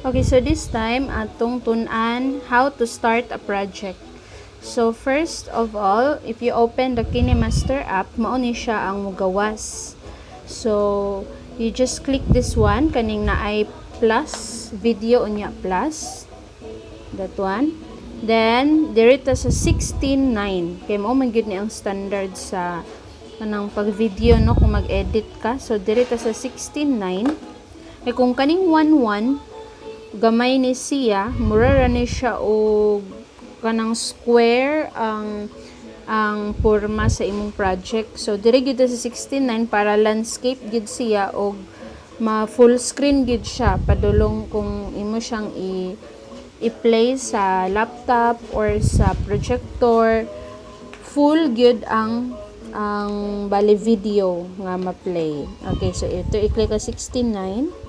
Okay, so this time atong tun-an how to start a project. So first of all, if you open the KineMaster app, mao ni siya ang mugawas. So you just click this one kaning naay plus video unya plus that one. Then diri ta sa 16:9 kay mao man gyud ni ang standard sa kanang pag-video, no, kung mag-edit ka. So diri ta sa 16:9. Kay kung kaning 1:1 gamay ni siya, mura ra ni siya og kanang square ang porma sa imong project. So diri gyud ta sa 16:9 para landscape gyud siya og ma full screen gyud siya padulong kung imo siyang i-play sa laptop or sa projector, full gyud ang bali video nga ma-play. Okay, so ito i-click ang 16:9.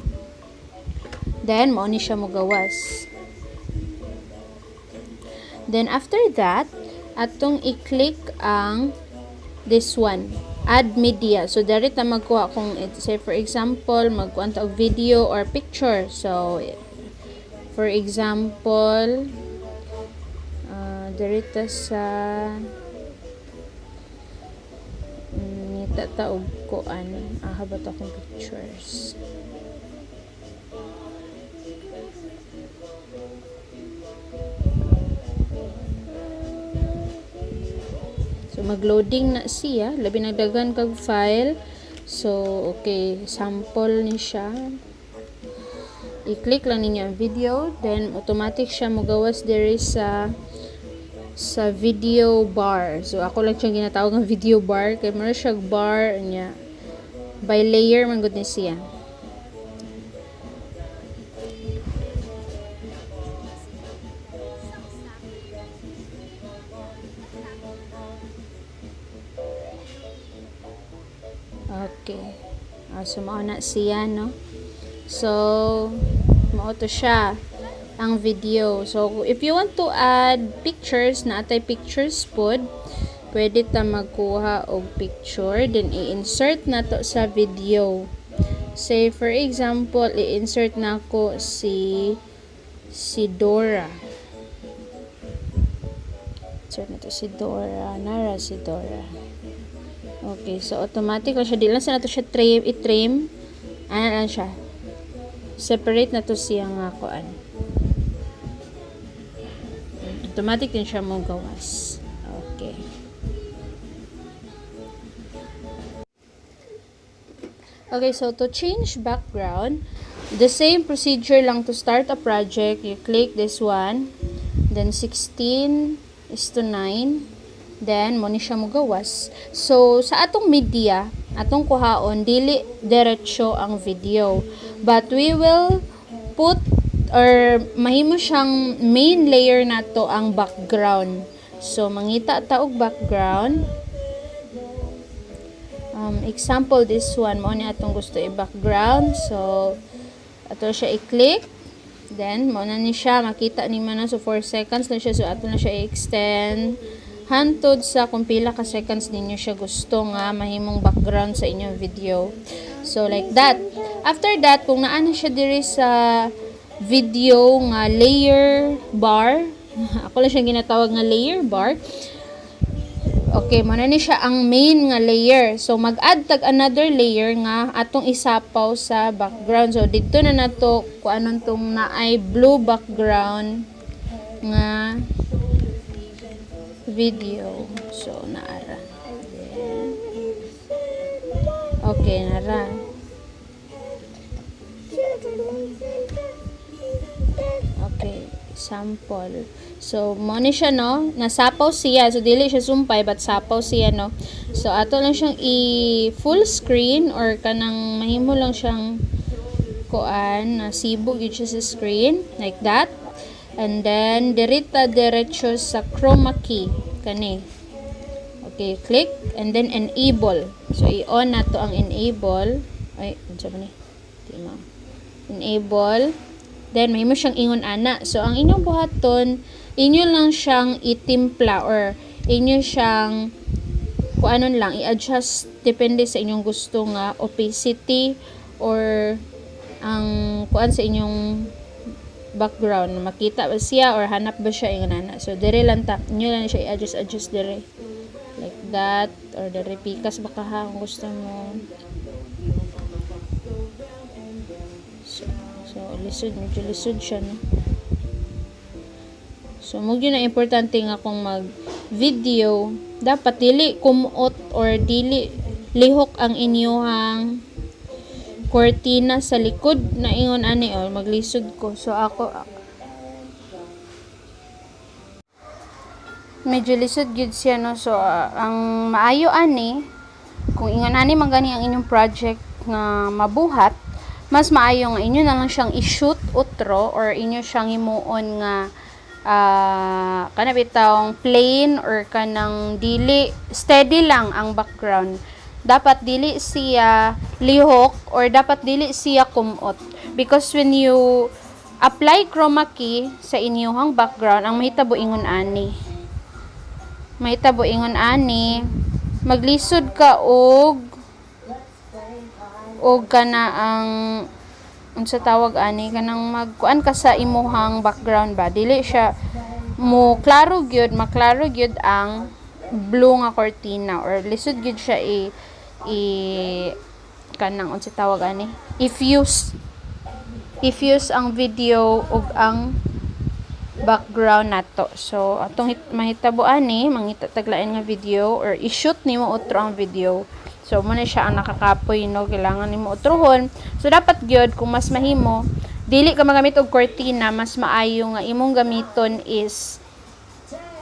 Then mao ni siya mogawas. Then after that, atong i-click ang this one, add media. So diri ta magkuha kung say, for example, magkuha ta og video or picture. So for example, diri ta sa ngita ta og kuan, aha ba ta akong pictures. So mag-loading na siya, labi nagdagan kag file. So okay, sample ni siya. I-click lang ninyo ang video, then automatic siya mogawas diri sa video bar. So ako lang siyang ginatawag nga video bar kay mura siya bar niya. By layer man gud ni siya. Okay. So mao na siya, no? So mao to siya ang video. So if you want to add pictures, na atay pictures pod, pwede ta magkuha og picture then i-insert na to sa video. Say, for example, i-insert nako si Dora. Insert na to si Dora. Nara si Dora. Okay, so automatic lang siya. Di lang sa nato siya trim, i-trim. Ano lang siya. Separate na to siya nga kuan. Automatic din siya mo gawas. Okay. Okay, so to change background, the same procedure lang to start a project. You click this one, then 16:9, then mo ni siya mogawas. So sa atong media, atong kuhaon dili diretso ang video, but we will put or mahimo siyang main layer nato ang background. So mangita ta og background. Example, this one mo ni atong gusto i-background. So ato siya i-click, then mo na ni siya makita ni man na. So 4 seconds na siya, so ato na siya i-extend hantod sa kung pila ka seconds ninyo siya gusto nga mahimong background sa inyong video. So like that. After that, kung naa na siya diri sa video nga layer bar, ako lang siyang ginatawag nga layer bar. Okay, mo na ni siya ang main nga layer. So mag-add tag another layer nga atong isapaw sa background. So didto na nato kung anong tong naay blue background nga video. So naara. Then, okay, nara. Okay, sample. So mo ni siya, no, nasapaw siya. So dili siya sumpay but sapaw siya, no. So ato lang siyang i full screen or kanang mahimo lang siyang kuan, nasibo gyud siya sa screen like that. And then dirita diretso sa chroma key kani. Okay, click and then enable. So i-on nato ang enable. Ay, unsa ba ni? Di ma. Enable. Then mahimo siyang ingon ana. So ang inyong buhaton, inyo lang siyang itimpla or inyo siyang kuanon lang i-adjust depende sa inyong gusto nga opacity or ang kuan sa inyong background, makita ba siya or hanap ba siya ingon ana. So dire lang ta, inyo lang siya i-adjust adjust dire. Like that or dire pikas ba ka ha kung gusto mo. So lisod, medyo lisod siya, no. So mo gyud na importante nga kung mag video, dapat dili kumuot or dili lihok ang inyuhang kortina sa likod na ingon ani oh, maglisod ko. So ako medyo lisod gyud siya, no. So ang maayo ani kung ingon ani man gani ang inyong project nga mabuhat, mas maayo nga inyo na lang siyang i-shoot utro or inyo siyang himuon nga kana bitawng plain or kanang dili steady lang ang background. Dapat dili siya lihok or dapat dili siya kumot, because when you apply chroma key sa inyong background, ang mahitabo ingon ani, mahitabo ingon ani, maglisod ka og kana ang unsa tawag ani, kanang magkuan ka sa imuhang background ba, dili siya mo klaro gyud, maklaro gyud ang blue nga cortina or lisod gyud siya i kanang unsa tawag ani, i-fuse ang video ug ang background nato. So atong mahitabo ani, mangita taglain nga video or i-shoot nimo utro ang video. So mo na siya ang nakakapoy, no, kailangan nimo utrohon. So dapat gyud kung mas mahimo dili ka magamit og cortina, mas maayo nga imong gamiton is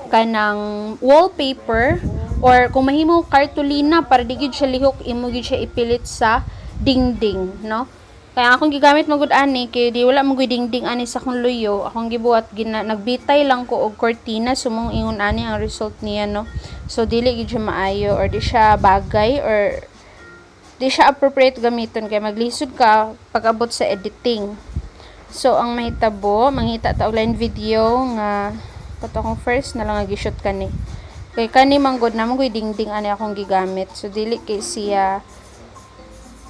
kanang wallpaper or kung mahimo kartulina para di gyud siya lihok, imo gyud siya ipilit sa dingding, no. Kaya akong gigamit magud ani kay di wala mo dingding ani sa akong luyo, akong gibuhat gina, nagbitay lang ko og kortina, sumong ingon ani ang result niya, no. So dili gyud siya maayo or di siya bagay or di siya appropriate gamiton kay maglisod ka pag-abot sa editing. So ang mahitabo, mangita ta og line video nga kato akong first na lang nga gi-shoot kani. Kay kani man gud na mo dingding ani akong gigamit. So dili kay siya,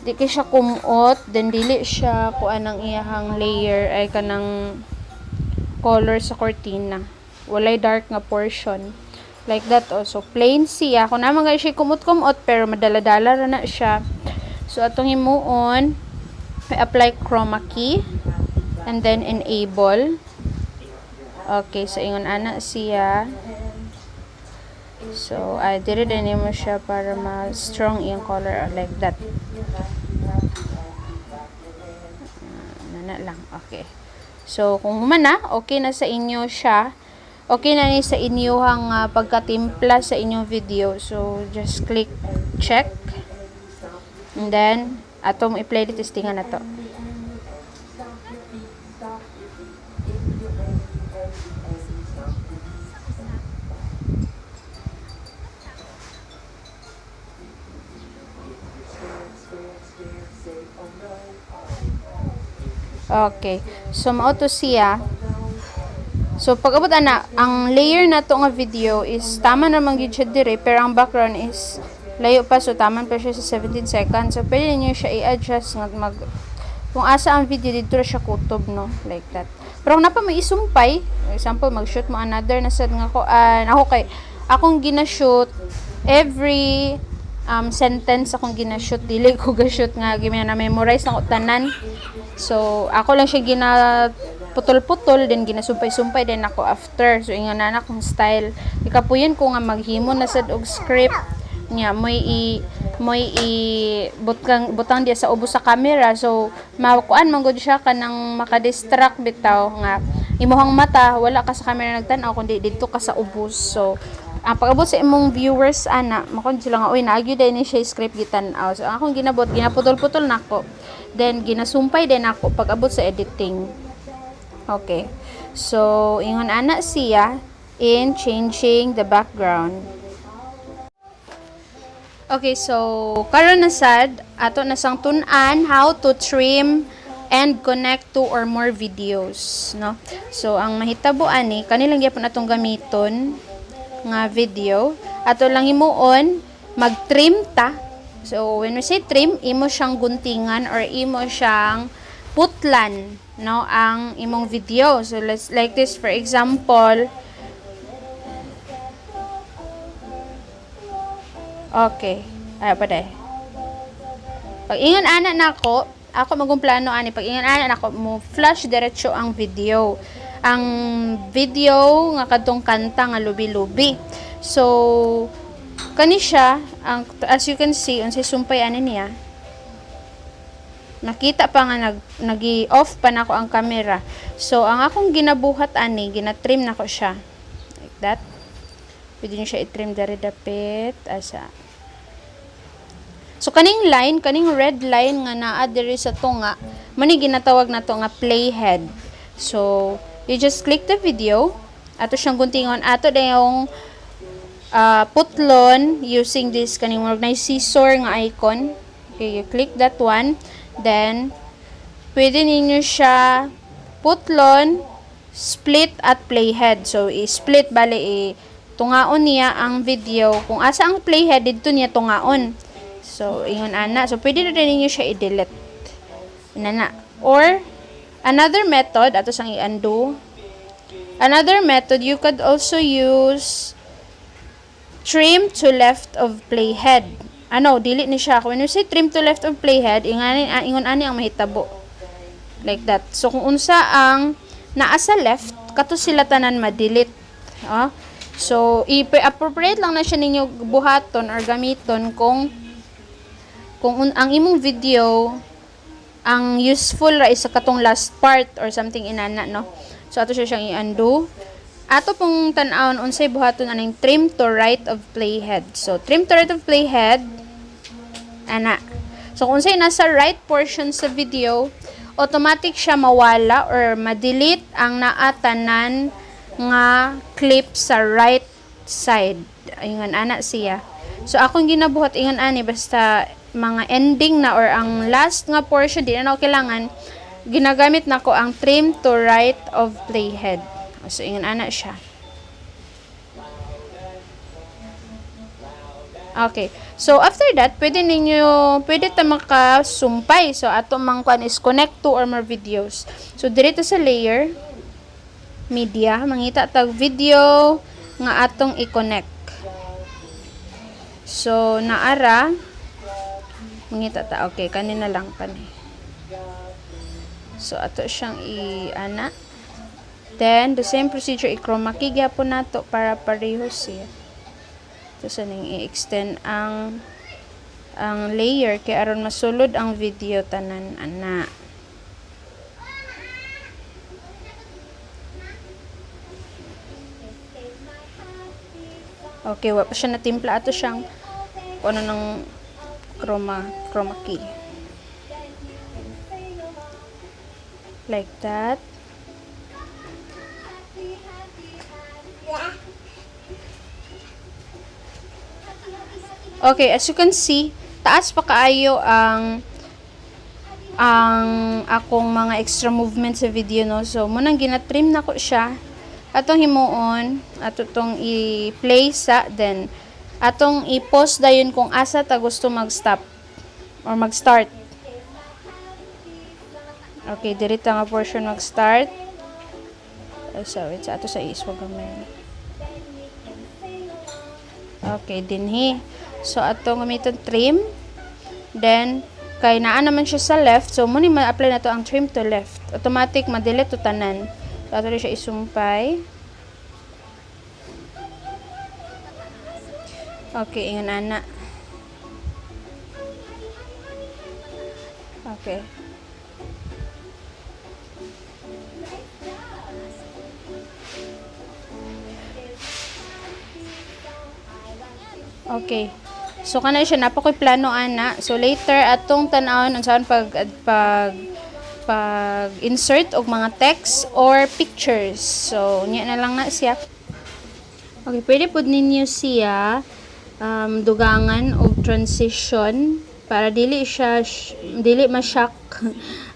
di kay siya kumot, then dili siya kuan ang iyahang layer ay kanang color sa cortina. Walay dark nga portion. Like that oh. So plain siya. Kung naman gay siya kumot-kumot pero madala-dala ra na siya. So atong himuon, apply chroma key and then enable. Okay, so ingon ana siya. So ay dire din nimo siya para ma-strong iyang color like that. Nana lang. Okay. So kung human na, okay na sa inyo siya. Okay na ni sa inyong pagkatimpla sa inyong video. So just click check. And then atong i-play testingan na to. Okay. So mao to siya. So pag-abot ana, ang layer na to nga video is tama naman gyud siya dire pero ang background is layo pa, so tama pa siya sa 17 seconds. So pwede niyo siya i-adjust nga mag kung asa ang video didto ra siya kutob, no, like that. Pero kung napa may isumpay, example mag-shoot mo another na sad nga kuan, ako kay akong gina-shoot every sentence akong gina-shoot, dili ko ga-shoot nga gina na memorize na ko tanan. So ako lang siya gina putol-putol then ginasumpay-sumpay din ako after. So ingon na akong style. Ikapuyon ko nga maghimo na sad og script nya moy i butang butang diya sa ubos sa camera. So makuan man gud siya kanang maka-distract bitaw nga imuhang mata wala ka sa camera nagtan-aw kundi didto ka sa ubos. So ang pag-abot sa imong viewers ana makon sila nga oy naagyo day ni siya script gitan-aw. So ang akong ginabot ginaputol-putol nako then ginasumpay din ako pag-abot sa editing. Okay. So ingon ana siya in changing the background. Okay, so karon na sad ato na sang tun-an how to trim and connect two or more videos, no? So ang mahitabo ani kani lang gyapon atong gamiton nga video. Ato lang himuon mag-trim ta. So when we say trim, imo siyang guntingan or imo siyang putlan, no, ang imong video. So let's like this, for example. Okay. Ay pa day. Pag ingon ana nako, ako magong plano ani, pag ingon ana nako, mo flash diretso ang video. Ang video nga kadtong kanta nga "Lubi-Lubi". So kani siya ang, as you can see, unsay sumpay ani niya. Nakita pa nga nagi off pa nako ang camera. So ang akong ginabuhat ani, gina-trim nako siya. Like that. Pwede niyo siya i-trim dari dapit asa. So kaning line, kaning red line nga naa diri sa tunga, mao ni ginatawag nato nga playhead. So you just click the video, ato siyang guntingon, ato dayong putlon using this kaning murag na scissor nga icon. Okay, you click that one, then pwede ninyo siya putlon, split at playhead. So i-split, bale i tungaon niya ang video kung asa ang playhead, didto niya tungaon. So ingon ana. So pwede na din ninyo siya i-delete. Inana. Or another method, ato sang i-undo. Another method, you could also use trim to left of playhead. Ano, dili ni siya. When you say trim to left of playhead, ingon ani ang mahitabo. Like that. So kung unsa ang naa sa left, kato sila tanan ma-delete. Ah? So i-appropriate lang na siya ninyo buhaton or gamiton kung ang imong video ang useful ra is sa katong last part or something inana, no. So ato siya siyang i-undo. Ato pong tan-awon unsay buhaton aning trim to right of playhead. So trim to right of playhead ana. So kung unsay nasa right portion sa video, automatic siya mawala or ma-delete ang naatanan nga clip sa right side. Ingon ana siya. So akong ginabuhat ingon ani, basta mga ending na or ang last nga portion di na nako kailangan, ginagamit nako ang trim to right of playhead. So ingon ana siya. Okay. So after that, pwede ta makasumpay. So ato mang kuan is connect two or more videos. So diri ta sa layer, media, mangita tag video nga atong i-connect. So naara, mangita ta. Okay, kanina lang kani. So ato siyang i-ana. Then the same procedure, i-chroma key gyapon nato para pareho siya. Ito sa ning i-extend ang layer kay aron masulod ang video tanan ana. Okay, wa pa siya natimpla, ato siyang kung ano ng chroma key. Like that. Okay, as you can see, taas pa kaayo ang akong mga extra movement sa video, no. So munang ginatrim nako siya. Atong himuon, ato tong i-play sa, then atong i-pause dayon kung asa ta gusto mag-stop or mag-start. Okay, diri ta nga portion mag-start. Oh, so wait, sa ato sa iswa gamay. Okay, dinhi. So atong gamiton trim. Then kay naa naman siya sa left, so muni ma-apply na to ang trim to left. Automatic ma-delete to tanan. So ato siya isumpay. Okay, ingon ana. Okay. Okay. So kana siya, napa ko'y plano ana. So later atong tan-awon unsaon pag insert og mga text or pictures. So nya na lang na siya. Okay, pwede pud ninyo siya dugangan og transition para dili ma-shock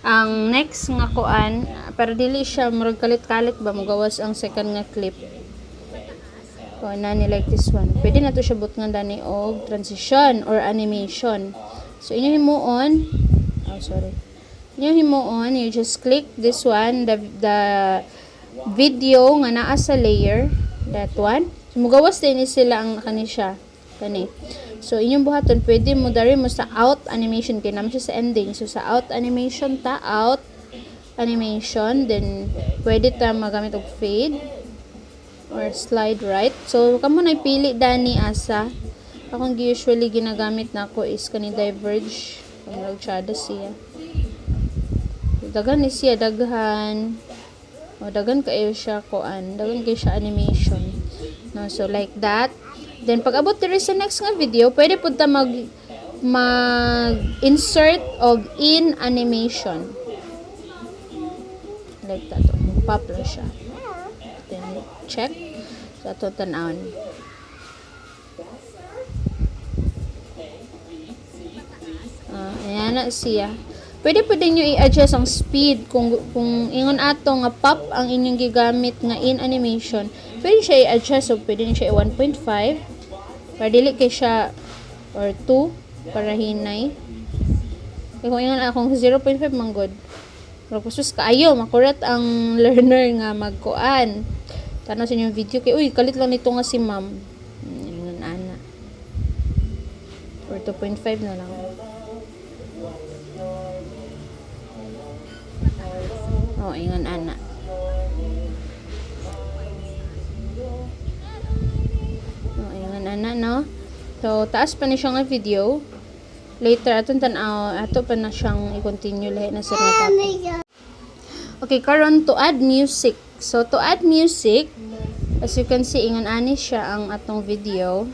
ang next nga kuan, para dili siya murag kalit-kalit ba mogawas ang second nga clip. O, nani like this one. Pwede na to siya butngan dani og transition or animation. So inyo himuon, oh sorry. Inyong himuon, you just click this one, the video nga naa sa layer, that one. So, mugawas din ni sila ang kani siya. Kani. So, inyong buhaton, pwede mo dari mo sa out animation, kay naman siya sa ending. So, sa out animation ta, out animation, then pwede ta magamit og fade or slide right. So, kamo na pili dani asa. Akong usually ginagamit nako is kani diverge. Murag tsada siya. Daghan ni siya, daghan. O, daghan kaayo siya kuan, daghan kaayo siya animation. No, so like that. Then pag abot diri sa next nga video, pwede pud ta mag insert og in animation. Like that. Pop lang siya. Then check. So ato tan-awon. Ayan na siya. Pwede pwede nyo i-adjust ang speed kung ingon ato nga pop ang inyong gigamit nga in animation, pwede siya i-adjust. So pwede niyo siya i-1.5 para dili kay siya, or 2 para hinay. Kaya kung ingon akong 0.5 man good. Pero kustos kaayo makurat ang learner nga magkuan. Tanaw sa inyong video kay uy kalit lang nito nga si ma'am. Ingon ana. Or 2.5 na lang. Oh, ingon ana. Oh, ingon ana, no? So, taas pa ni siya nga video. Later, atong tan-aw, ato pa na siyang i-continue lahi na sa mga topic. Okay, karon to add music. So, to add music, as you can see, ingon ani siya ang atong video.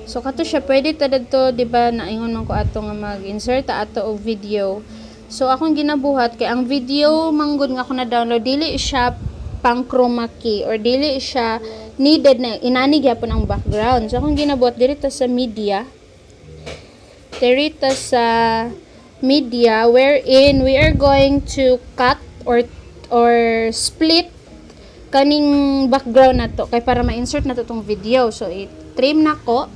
So kato siya pwede ta dadto, di ba, naingon man ko ato nga mag-insert ta ato og video. So akong ginabuhat kay ang video manggod nga ako na download dili siya pang chroma key or dili siya needed na inani gyapon ang background. So akong ginabuhat diri ta sa media. Diri ta sa media wherein we are going to cut or split kaning background nato kay para ma-insert nato tong video. So i-trim nako.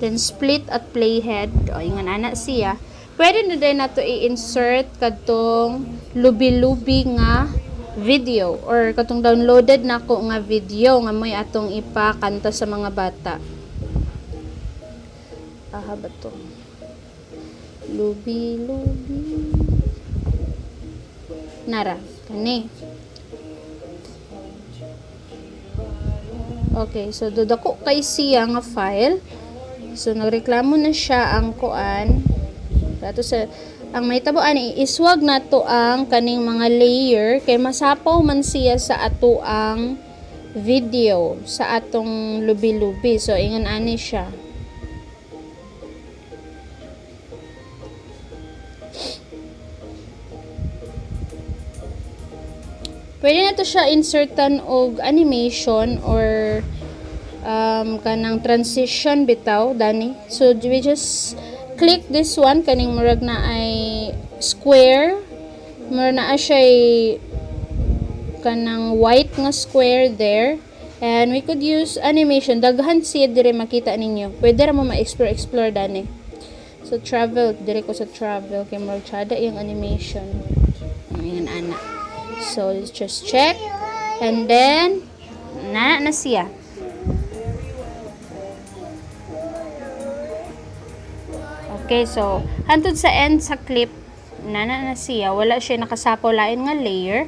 Then split at playhead. O, ingon ana siya. Pwede na din nato i-insert kadtong lubi-lubi nga video or katong downloaded nako nga video nga mo'y atong ipakanta sa mga bata. Aha ba to? Lubi-lubi. Nara, kani. Okay, so dudako kay siya nga file. So nagreklamo na siya ang kuan. Ato sa ang mahitabo ani iswag nato ang kaning mga layer kay masapaw man siya sa ato ang video sa atong lubi-lubi. So ingon ani siya. Pwede na to siya insertan og animation or kanang transition bitaw dani. So we just click this one kaning murag na ay square, murag na siya kanang white nga square there, and we could use animation. Daghan siya dire makita ninyo. Pwede ra mo ma-explore explore dani. So travel dire ko sa travel kay murag tsada iyang animation. Ingon ana. So let's just check and then na na siya. Okay, so hantod sa end sa clip nana na siya, wala siya nakasapaw lain nga layer.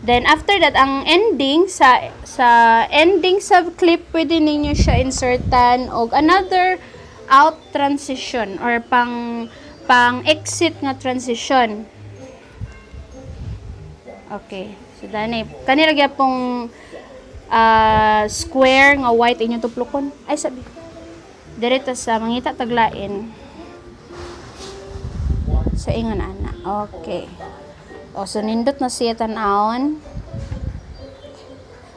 Then after that, ang ending sa ending sa clip pwede ninyo siya insertan og another out transition or pang exit nga transition. Okay, so dani kanira gyapong square nga white inyong tuplokon. Ay sabi. Direta sa mangita taglain. Sa ingon ana. Okay. O, so nindot na siya tan-awon.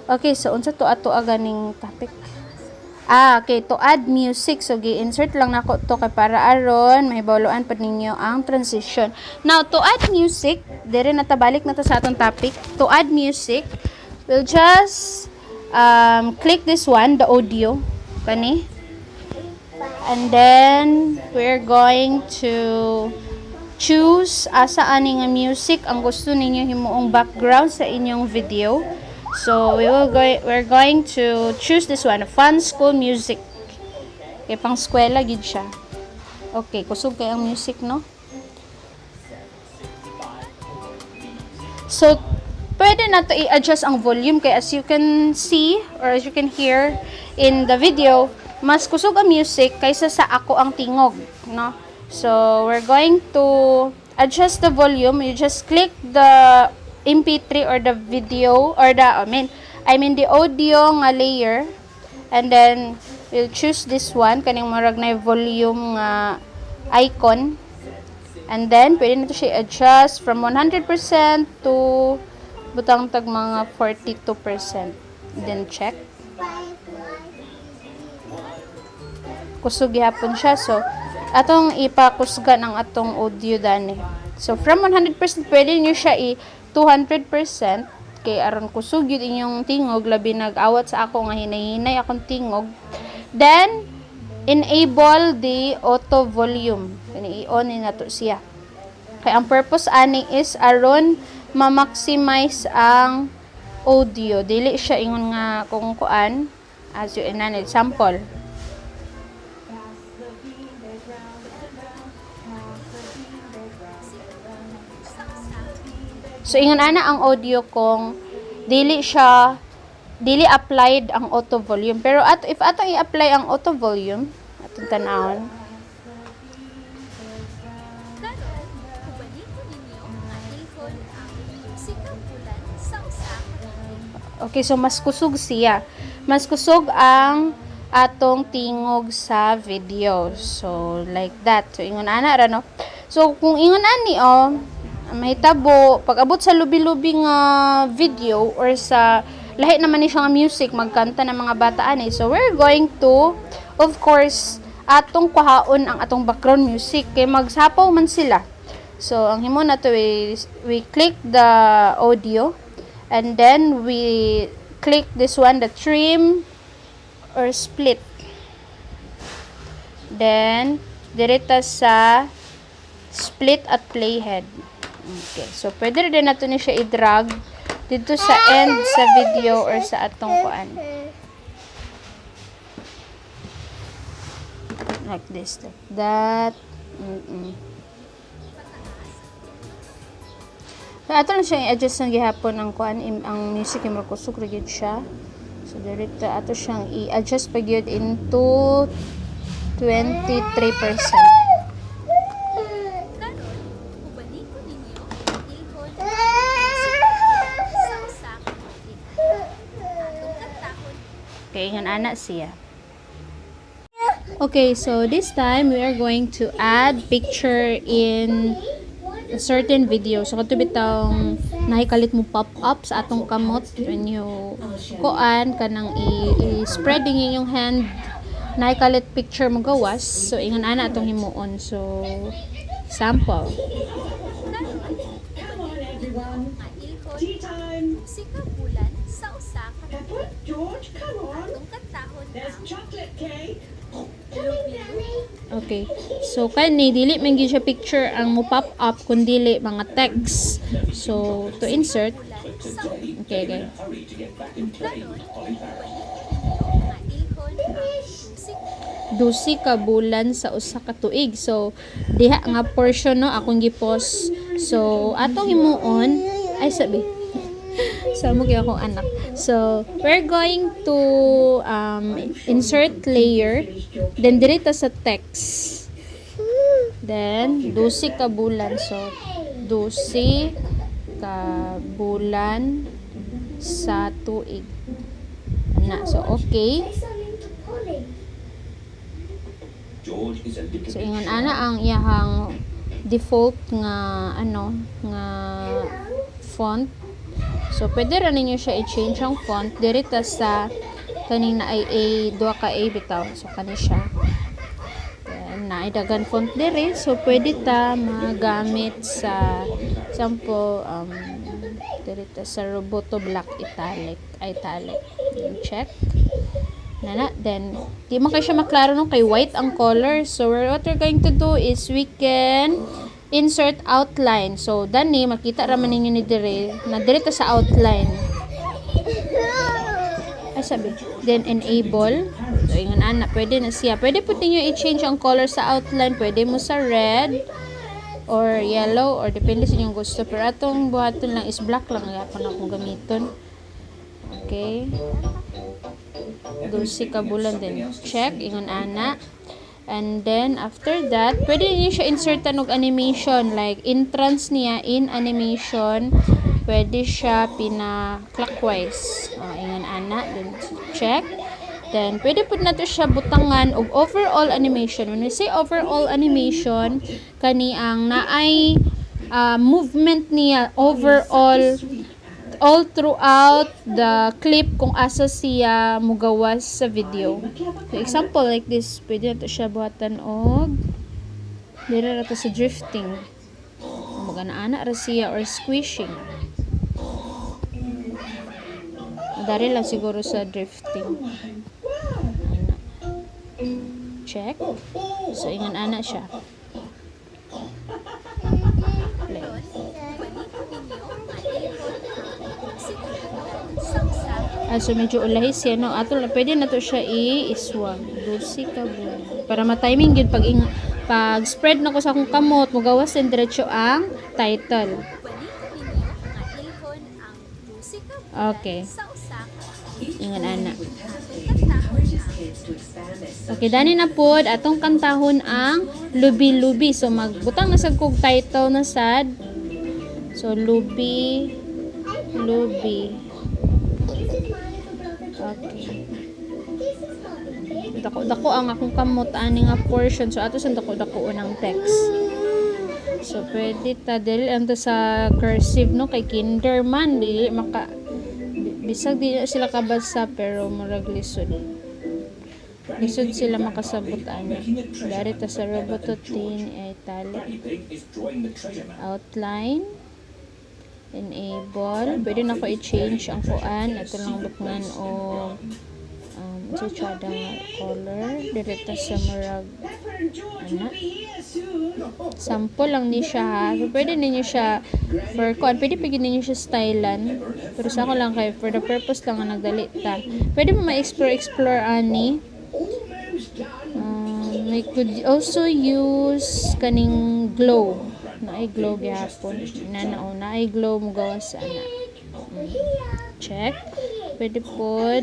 Okay, so unsa to ato ganing topic? Ah, okay, to add music. So, gi-insert lang nako to kay para aron mahibaloan pud ninyo ang transition. Now, to add music, dire na ta, balik na ta sa atong topic. To add music, we'll just click this one, the audio, kani. And then, we're going to choose asa ani nga music ang gusto ninyo himuong background sa inyong video. So, we're going to choose this one, fun school music. Kay pang eskwela gid siya. Okay, kusog kay ang music, no? So, pwede na to i-adjust ang volume kay as you can see or as you can hear in the video, mas kusog ang music kaysa sa ako ang tingog, no? So, we're going to adjust the volume. You just click the MP3 or the video or the I mean the audio nga layer, and then we'll choose this one, kaning murag na volume nga icon, and then pwede na to siya i-adjust from 100% to butang tag mga 42%, then check. Kusog gihapon siya, so atong ipakusgan ang atong audio dani. So from 100%, pwede niyo siya i 200% kay aron kusog yun inyong tingog, labi nag-awat sa ako nga hinay-hinay akong tingog. Then enable the auto volume. Kani i-on ni nato siya kay ang purpose ani is aron ma-maximize ang audio. Dili siya ingon nga kung kuan, as you in an example. So ingon ana ang audio kung dili siya, dili applied ang auto volume. Pero at if atong i-apply ang auto volume, atong tan-awon. Karon, ubanin ko ninyo nga ilhon ang 12 ka bulan sa 1 ka tuig. Okay, so mas kusog siya. Mas kusog ang atong tingog sa video. So like that. So ingon ana ra, no. So kung ingon ani, oh, mahitabo pag abot sa lubi-lubi nga video or sa lahi naman ni siya nga music, magkanta ng mga bata ani. So we're going to, of course, atong kuhaon ang atong background music kay magsapaw man sila. So ang himo nato, we click the audio and then we click this one, the trim or split. Then direta sa split at playhead. Okay, so pwede rin nato ni siya i-drag dito sa end sa video or sa atong kuan. Like this, like that. So, ato lang siyang i-adjust ng gihapon ang kuan, ang music kay kusog ra gyud siya. So direct ato siyang i-adjust pa gyud into 23%. Karon, ubanin ko ninyo nga ilhon ang 12 ka bulan sa 1 ka tuig. Atong kantahon. Okay, ingon ana siya. Okay, so this time we are going to add picture in a certain video. So kato bitawng nahikalit mo pop up sa atong kamot when you kuan kanang i-spreading inyong hand, nahikalit picture mo gawas. So ingon ana atong himuon. So sample. Karon, Come on, ubanin ko ninyo everyone. nga ilhon Tea ang time. 12 ka bulan sa 1 ka Peppa, tuig. George, come on. Atong kantahon There's ang chocolate cake. Lubi-lubi. Okay. So kani dili man gyud siya picture ang mo pop up kun dili mga text. So to insert, Bulan sa okay. Karon, ubanin ko ninyo nga ilhon ang 12 12 ka bulan sa 1 ka tuig. So diha nga portion, no, akong gi-pause. So atong himuon ay sabi sa mo kay akong anak. So we're going to insert layer, then direta sa text. Then 12 ka bulan, so 12 ka bulan sa tuig. Na, so okay. George is a little So bit ingon shy. ana ang iyahang default nga ano nga font. So pwede ra ninyo siya i-change ang font direta sa Kaning naay A, duha ka A bitaw. So kani siya. Then naay daghan font diri, so pwede ta magamit sa example, diri ta sa Roboto Black Italic, italic. Then check. Nana, then di man kay siya maklaro no kay white ang color. So what we're going to do is we can insert outline. So dani makita ra man ninyo ni dire na dire ta sa outline. Ay, sabi. Then enable. So ingon ana, pwede na siya. Pwede pud ninyo i-change ang color sa outline. Pwede mo sa red or yellow or depende sa inyong gusto. Pero atong buhaton lang is black lang gyapon akong gamiton. Okay. 12 ka bulan din. Check, ingon ana. And then, after that, pwede niyo siya insertan og animation. Like, entrance niya in animation. Pwede siya pina-clockwise. O, ingon ana. Then, check. Then, pwede pud nato siya butangan og overall animation. When we say overall animation, kani ang naay movement niya overall all throughout the clip kung asa siya mugawas sa video. So, example like this, pwede nato siya buhatan og dire ra to sa drifting. Magana-ana ra siya or squishing. Dari lang siguro sa drifting. Ana. Check. So, ingon ana siya. Play. Karon, uban ninyo nga ilhon ang 12 ka bulan sa usa Ah, so medyo ulahi siya, no? Ato lang, pwede na to siya i-iswag. 12 ka bulan. Para ma-timing gyud pag spread na ko sa akong kamot, mugawas din diretso ang title. Uban ninyo nga ilhon ang 12 ka bulan sa usa ka Ingon ana. Atong kantahon ang Okay, dani na pod atong kantahon ang Lubi-Lubi. So magbutang na sad kog title na sad. So Lubi Lubi. Okay. Dako dako ang akong kamot ani nga portion. So ato sa dako dako ang text. So pwede ta dili ang ta sa cursive no kay kinder man dili maka bisag di na sila kabasa pero murag lisod. Lisod sila makasabot ani. Dari ta sa Roboto Thin Italic. Granny Pig is drawing the treasure map. Outline. Enable. Pwede na ko i-change ang kuan. Ito lang butngan o sa tsada nga color. Direkta sa murag Peppa and George will Ana. be here soon. Sample lang ni siya ha. So, pwede ninyo siya for kuan. Pwede pwede ninyo siya stylean. Pero sa ako lang kay for the purpose lang nga nagdali ta. Pwede mo ma-explore explore ani. Almost done. We could also use kaning glow. Naay glow gyapon. Na na oh, naay glow mo gawas ana. Check. Pwede pod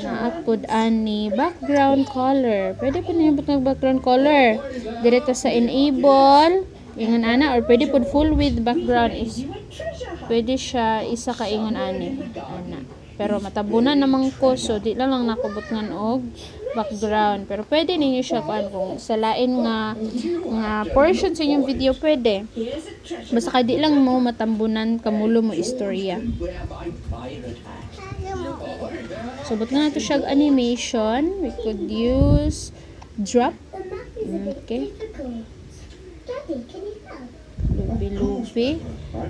naa pod ani background color. Pwede pod ninyo butang background color. Diretso sa enable ingon ana or pwede pod full width background is You a treasure hunt. pwede siya isa ka ingon ani ana. Pero matabunan naman ko, so di lang lang nakubot og background. Pero pwede ninyo siya kuan kung sa lain nga nga portion sa inyong video pwede. Here's a treasure. Basta kay di lang mo matambunan kamulo mo istorya. Wear my pirate hat. So but nga nato siya og animation, we could use drop. The map is a bit Okay. difficult. Daddy, can you help? Lubi-lubi.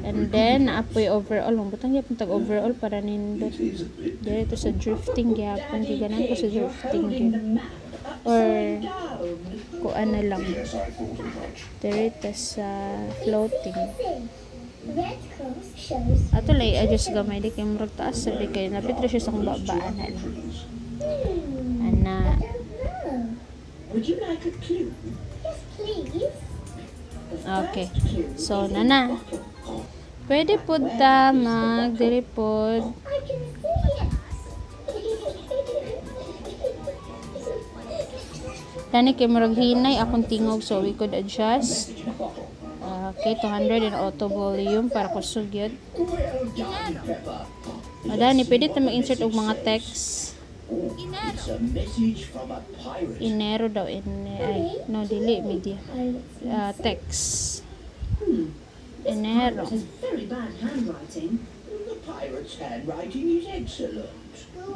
And then naapoy overall. Butang gyapon tag overall para nindot. It is a bit Dito sa drifting gyapon kay ganahan ko sa You're drifting holding gyud. the map Or upside down. kuan na lang. Yes, I thought as much. Dito sa floating. See, red cross shows. Ato lang i-adjust gamay di kay murag taas sa di kay napit ra siya sa akong babaan na lang. Ana. I don't know. Would you like a clue? Yes, please. The Okay. first clue So is in nana. a bottle. Pwede pud ta mag diri pod I can see it. Dani kay murag hinay akong tingog, so we could adjust. Okay, 200 in auto volume para kusog yun. Well done, Peppa. Madani, pwede ta mag-insert og mga text. Oh, it's a message from a pirate. Inero daw in ay no dili media. Text. Enero. It has very bad handwriting. The pirate Peppa's handwriting is excellent.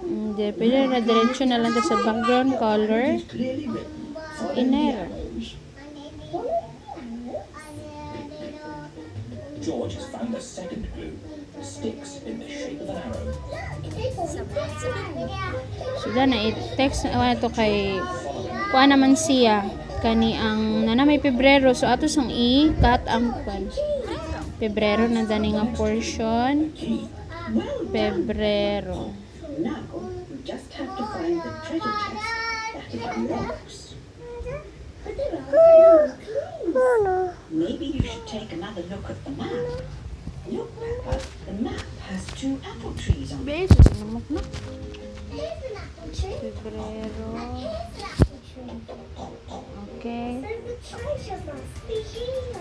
Hindi, pwede na diretso na lang ta sa background color. It is clearly written. Follow the Enero. arrows. Follow the arrows. George has found the second clue. Sticks in the shape of an arrow. Look, they Sa buwan sa Pebrero. So na i-text na to kay kuha naman siya kani ang nana may Pebrero, so ato sang i-cut ang kwan. Pebrero. Pebrero na dani nga portion. Key. Well done. Pebrero. Now we just have to find the treasure chest that it unlocks. But there are no clues. Maybe you should take another look at the map. Look, Peppa, the map has two apple trees on it. Base namok na. Here's an apple tree. Pebrero. Here's an apple tree. Okay. So the treasure must be here.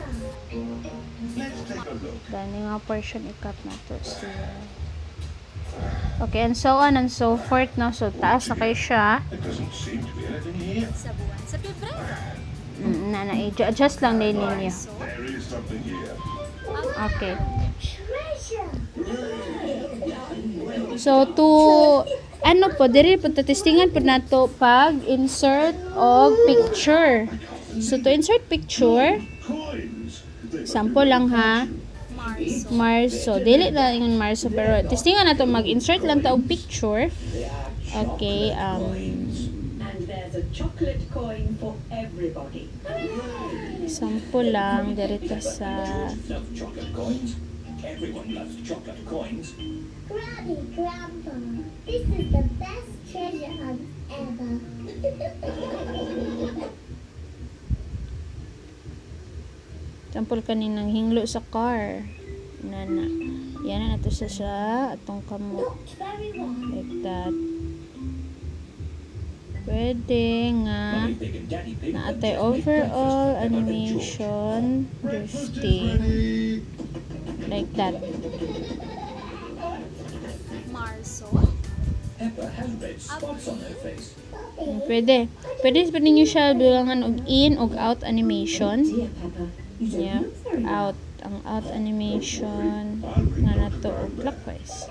Let's take a look. Dani nga portion i-cut na to siya. Okay, and so on and so forth, no? So taas na kay siya. There doesn't seem to be anything here. Sa buwan sa Pebrero. Na na i-adjust lang din ninyo. Marso. There is something here. Okay. Treasure. So to ano po diri po testingan po nato pag insert og picture. So to insert picture, Coins. They must sample lang ha. Marso. Marso, dili na ingon Marso pero testingan nato mag-insert lang ta og picture. Okay, And there's a chocolate coin for everybody. Sample lang diri ta sa George loves chocolate coins. Everyone loves chocolate coins. Granny, Grandpa, this is the best treasure hunt ever. Sample kaninang hinglo sa car. Nana. Yan na nato sa atong kamot. Not very well. Like that. Pwede nga Mummy Pig and Daddy Pig have naatay just made breakfast overall for Peppa and George. animation Breakfast is drifting ready. like that. Marso. Peppa has red spots on her face. Bobby, Pwede. Pwede pa ninyo siya dulangan og in og out animation. Dear Peppa, you don't Yeah. look very well. Out. Ang out animation I'll ring nga Dr. nato og Brown Bear. clockwise.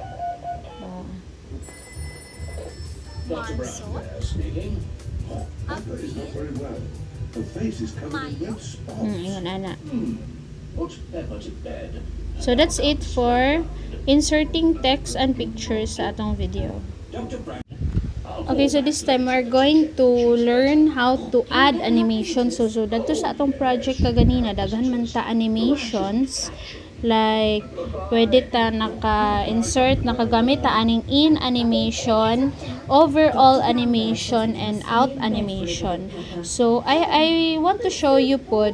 Ah. Dr. Marso. Brown Bear speaking. Peppa is not very well. Her face is covered in red spots. Ingon ana. Put Peppa to bed. So that's it for inserting text and pictures sa atong video. Dr. Brown. Okay, so this time we're going to learn how to add animation. So dadto sa atong project kaganina, daghan man ta animations. Like, pwede ta naka-insert, nakagamit ta aning in animation, overall animation, and out animation. So, I want to show you pod,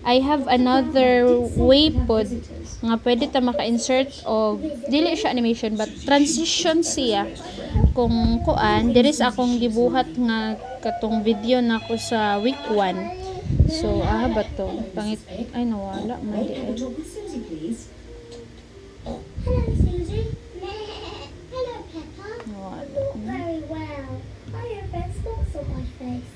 I have another way pod nga pwede ta maka-insert og dili siya animation but transition siya kung kuan diri sa akong gibuhat nga katong video nako sa week 1. So ah ba to pangit ay nawala man May di I have ay. a talk with Susie, please? Hello, Susie. Hello, Peppa. Nawala. I'm not very well. I have red spots on my face.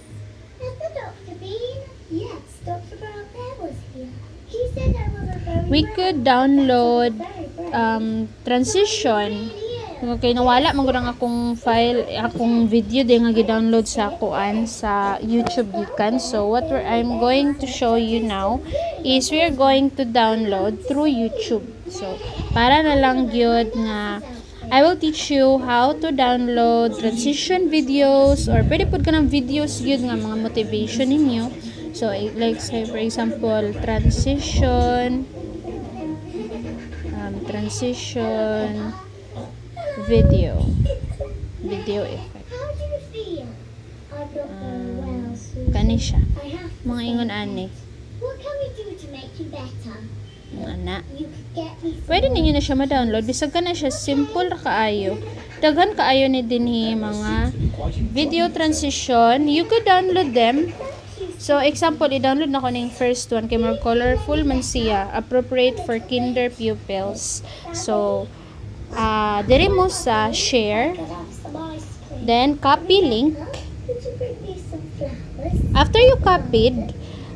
Has the doctor been? Yes, Dr. Brown Bear was here. He said I wasn't very We well. could download Very brave. Transition. Really ill. Okay, nawala man gud ang akong file, akong video di nga gi-download sa kuan sa YouTube gikan. So what I'm going to show you now is we are going to download through YouTube. So para na lang gyud nga I will teach you how to download transition videos or pwede pud ka ng videos gyud nga mga motivation ninyo. So like say for example, transition video effect. How do you feel? I'm not very well, Susie. Kani siya. I have to Mga say ingon that. ani. What can we do to make you better? Ana. You could get me some Pwede ninyo na siya ma-download bisag ka na siya simple ra kaayo. Daghan kaayo ni dinhi mga video transition. You could download them. So example, i-download na ko ning first one kay more colorful man siya, appropriate for kinder pupils. So diri mo sa share, some ice cream. then copy link. Could you bring me some flowers? After you copied,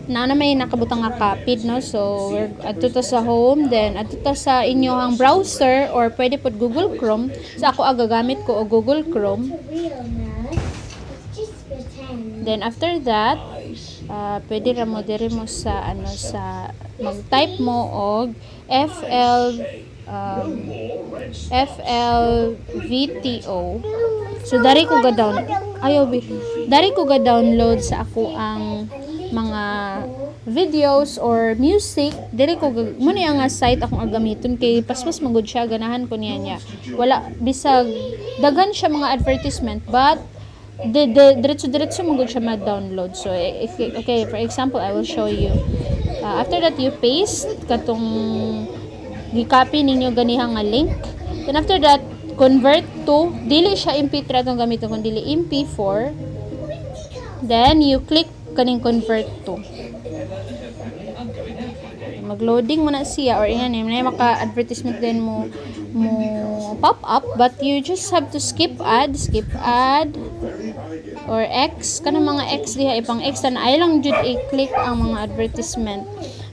Na na may nakabutang nga copied, no? So we're adto ta sa home, then adto ta sa inyong browser or pwede pod Google Chrome. Sa ako ang gagamit ko og Google Chrome. It's a real nurse. It's just pretend. Then after that, I see. Pwede ra mo diri mo sa ano sa mag-type mo og FL No more red spots. FLVTO. So dari ko ga down ayaw bi dari ko ga download sa ako ang mga videos or music diri ko mo niya nga site akong gamiton kay paspas man gud siya, ganahan ko niya niya. Wala bisag daghan siya mga advertisement, but de diretso diretso man gud siya ma-download. So if, okay, for example, I will show you. After that, you paste katong gi-copy ninyo ganiha nga link. Then after that, convert to, dili siya MP3 atong gamiton kun dili MP4. Then you click kaning convert to. Mag-loading mo na siya or ingan na maka-advertisement din mo pop up, but you just have to skip ad or X kanang mga X diha, ipang X na ay lang jud i-click ang mga advertisement.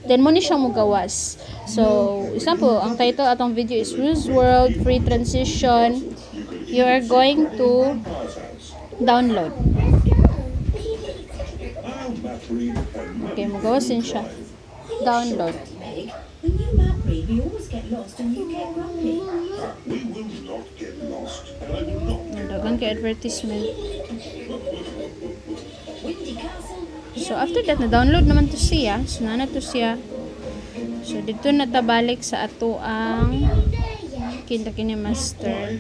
Then mo ni siya mogawas. So example, ang title atong video is Ru's World Free Transition. You are going to download. Let's go. I'll map read and Okay, mogawas din siya. Download. Daddy Pig, when you map read, we always get lost and you get grumpy. We will not get lost, and I will not get Dagan kay advertisement. Windy Castle. So after that, na-download naman to siya. So na to siya. So dito na tabalik sa ato ang There yet. kinta kini master.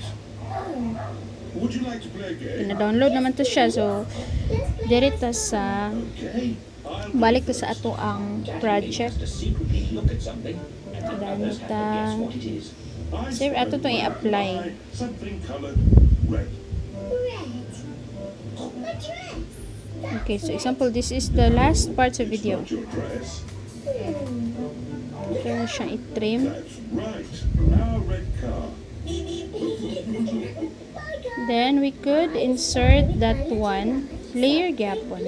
Would you like to play a game? Na-download naman to siya. So diri ta sa Okay. I'll balik to sa ato ang project. To secretly look at something, and the Then others have to guess what it is. I Sir, ato suppose tong i-apply. buy something colored red. Red. My dress. Okay, so example, this is the last part sa video. Not your dress. Ito na siyang i-trim. That's right. Our red car. Then we could insert that one layer gyapon.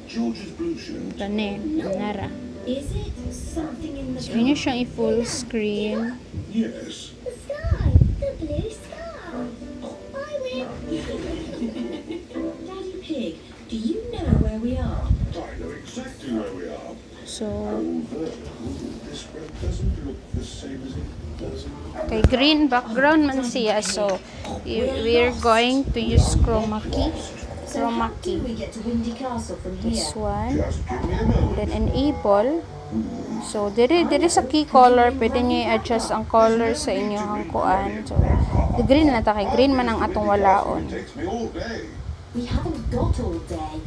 George's blue shirt. Kani, nara. Is it something in the So inyo siyang i-full screen. Yes. The sky. The blue sky. I win. Daddy Pig, do you know where we are? I know exactly where we are. So, Although this road doesn't look the same as it does in kay green background man siya. So, we're going to use chroma key. So Chroma how do key. we get to Windy Castle from here? This one. Just give me a moment. Then enable. So, diri sa key color, pwede niyo i-adjust ang color sa inyong kuan. So, the green na ta kay green man ang atong walaon. It takes me all day. We haven't got all day.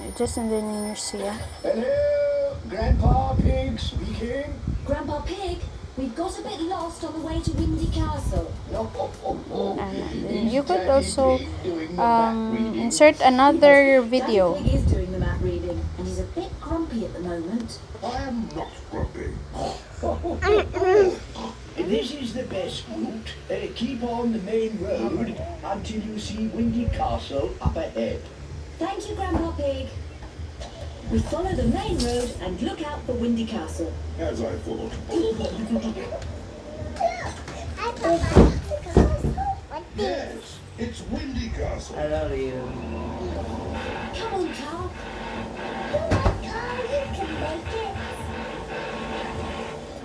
Adjust and then ninyo siya. Hello, Grandpa Pig speaking. Grandpa Pig, we've got a bit lost on the way to Windy Castle. No. Ana. Then Is you could Daddy also Pig doing the map reading? insert another video. Daddy Pig is doing the map reading, and he's a bit grumpy at the moment. I am not grumpy. This is the best route. Keep on the main road until you see Windy Castle up ahead. Thank you, Grandpa Pig. We follow the main road and look out for Windy Castle. As I thought. Look. I got the castle. What this? Yes, it's Windy Castle. I love you. Come on, Carl. Go on, Carl. You can make it.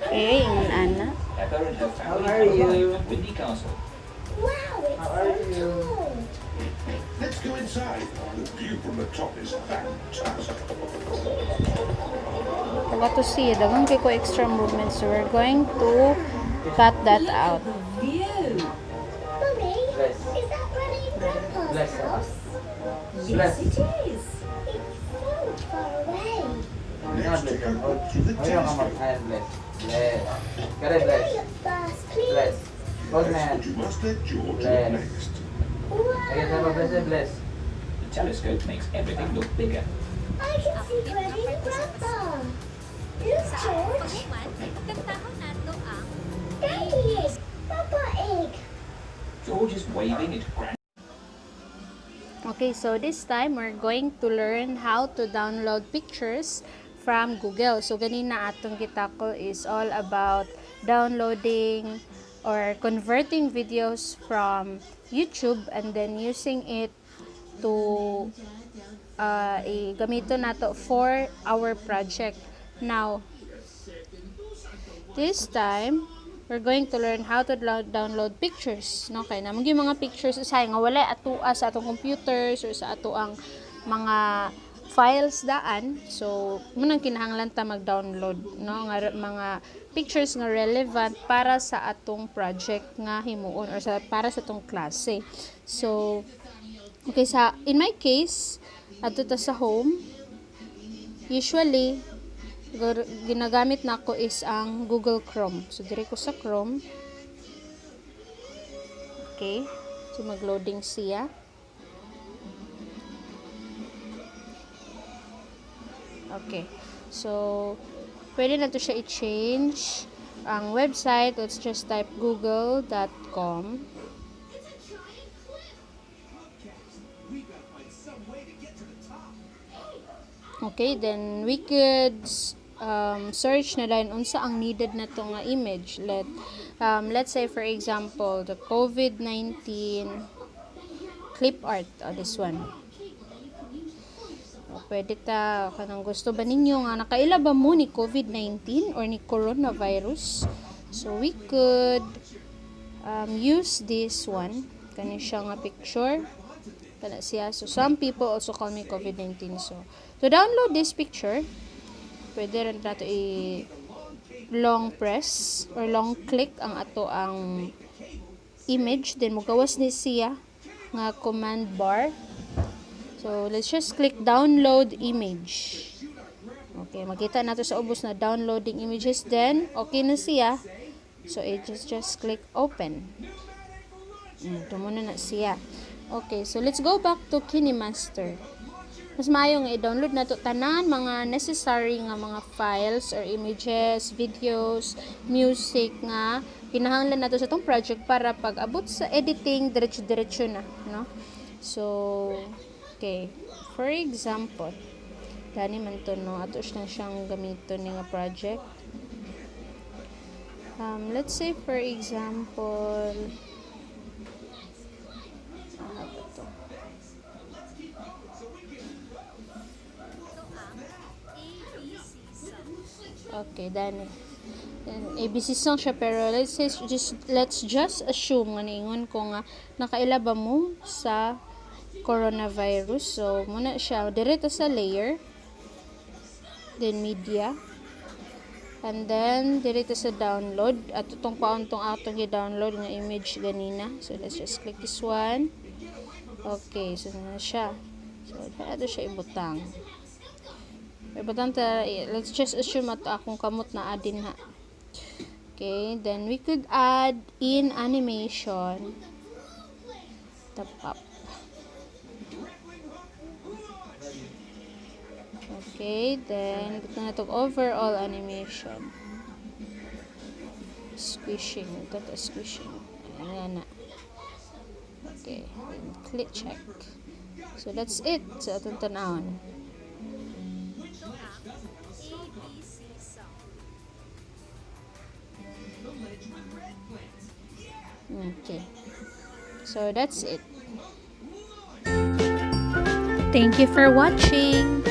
Okay, ingon ana. Peppa and her family How are have you? arrived at Windy Castle. Wow, it's How are so you? tall. Let's go inside. The view from the top is fantastic. Taga to siya, daghang kay ko extra movement. So we're going to cut that Look out. at the view. Mummy, Bless. is that Granny and Grandpa's Bless. house? Yes, it is. It's so far away. Let's take a look through the Ayaw ka telescope. mag-ayan, bless. Bless. Kare, Can I bless. look first, please? Bless. Hold Yes, na yan. but you must let George look Bless. next. Sige, sama, Wow. bless, eh, bless. The telescope makes everything look bigger. I can see Granny and Grandpa. Look, Sa George. paghuman, pagkantahon nato ang Daddy is Papa Egg. George is waving at Grand. Okay. Okay, so this time we're going to learn how to download pictures from Google. So ganina atong gitakol is all about downloading or converting videos from YouTube and then using it to gamito nato for our project. Now, this time we're going to learn how to download pictures, no? Kay naman yung mga pictures usahay nga wala atua sa atong computers or sa atoang mga files daan. So, munang kinahanglan ta mag-download, no, nga mga pictures nga relevant para sa atong project nga himuon or sa para sa atong klase. So, okay, sa in my case, adto ta sa home. Usually ginagamit nako is ang Google Chrome. So dire ko sa Chrome. Okay. So mag-loading siya. Okay. So pwede na to siya i-change ang website. Let's just type google.com. Okay, then we could search na lang unsa ang needed na to nga image. Let's say for example, the COVID-19 clip art, oh, this one. O, pwede ta kanang gusto ba ninyo nga nakaila ba mo ni COVID-19 or ni coronavirus? So we could use this one, kani siya nga picture. Kana siya. So some people also call me COVID-19. So to download this picture, pwede rin nato i long press or long click ang ato ang image, then mugawas ni siya nga command bar. So let's just click download image. Okay, makita nato sa ubos na downloading images, then okay na siya. So it just click open. Ito muna na siya. Okay, so let's go back to KineMaster. Mas maayo nga i-download nato tanan mga necessary nga mga files or images, videos, music nga kinahanglan nato sa itong project para pag abot sa editing diretso-diretso na, no? So, okay. For example, dani man to, no, ato na siyang gamiton ni nga project. Let's say for example, ano ba to? Ito ang ABC song. Okay, dani. Then, ABC song siya, pero let's just assume nga niingon ko nga nakaila ba mo sa coronavirus. So muna siya direta sa layer, then media, and then direta sa download. Ato tong kwaon tong atong i-download nga image ganina. So let's just click this one. Okay, so na siya. So ato siya ibutang. Ibutang ta, let's just assume ato akong kamot na adin ha. Okay, then we could add in animation the pop. Okay, then butang na tong overall animation. Squishing, ito to squishing. Ayan na. Okay, then click check. So that's it sa atong tan-awon. Ito ang ABC song. Okay. So that's it. Thank you for watching.